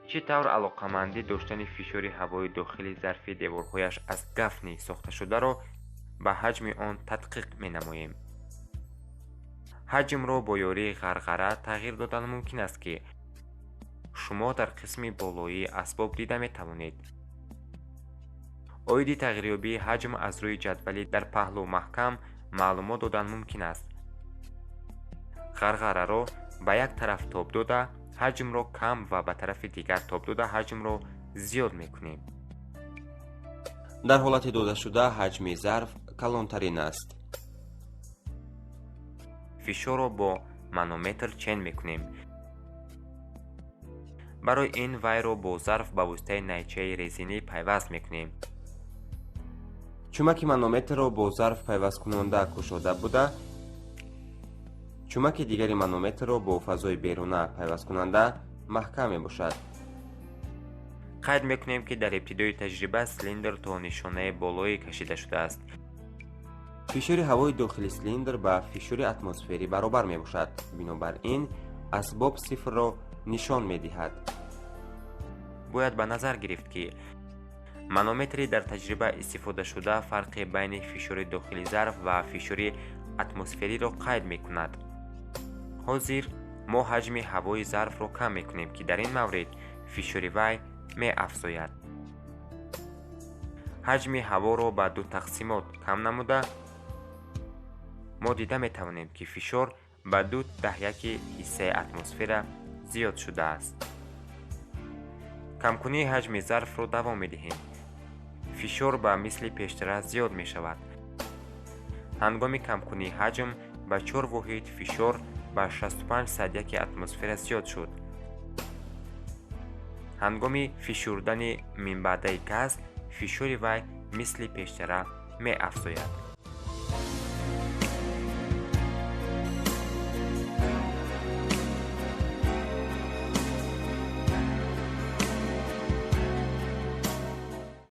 Чӣ тавр алоқамандӣ доштани фишори ҳавои дохили зарфи деворҳояш аз гафний сохташударо ба ҳаҷми он тадқиқ менамоем. Ҳаҷмро бо ёрии ғарғара тағйир додан мумкин аст, ки шумо дар қисми болоии асбоб дида метавонед. Оиди тағйирёбии ҳаҷм аз рӯи ҷадвали дар паҳлӯ маҳкам маълумот додан мумкин аст. Ғарғараро ба як тараф тоб дода, ҳаҷмро кам ва ба тарафи дигар тоб дода, ҳаҷмро зиёд мекунем. Дар ҳолати додашуда ҳаҷми зарф калонтарин аст. Фишорро бо манометр чен мекунем. Барои ин вайро бо зарф ба воситаи найчаи резинӣ пайваст мекунем. Чумаки манометрро бо зарф пайвасткунонда кушода буда, чумаки дигари манометрро бо фазои беруна пайвасткунанда маҳкам мебошад. Қайд мекунем, ки дар ибтидои таҷриба силиндр то нишонаи болоӣ кашида шудааст. Фишори ҳавои дохили силиндр ба фишори атмосферӣ баробар мебошад, бинобар ин асбоб сифрро нишон медиҳад. Бояд ба назар гирифт, ки манометри дар таҷриба истифодашуда фарқи байни фишори дохили зарф ва фишори атмосфериро қайд мекунад. Ҳозир мо ҳаҷми ҳавои зарфро кам мекунем, ки дар ин маврид фишори вай меафзояд. Ҳаҷми ҳаворо ба ду тақсимот кам намуда, мо дида метавонем, ки фишор ба 0,2 ҳиссаи атмосфера зиёд шудааст. Камкунии ҳаҷми зарфро давом медиҳем. Фишор ба мисли пештара зиёд мешавад. Ҳангоми камкунии ҳаҷм ба 4 воҳид фишор ба 65 садяки атмосфера зиёд шуд. Ҳангоми фишурдани минбаъдаи газ фишори вай мисли пештара меафзояд.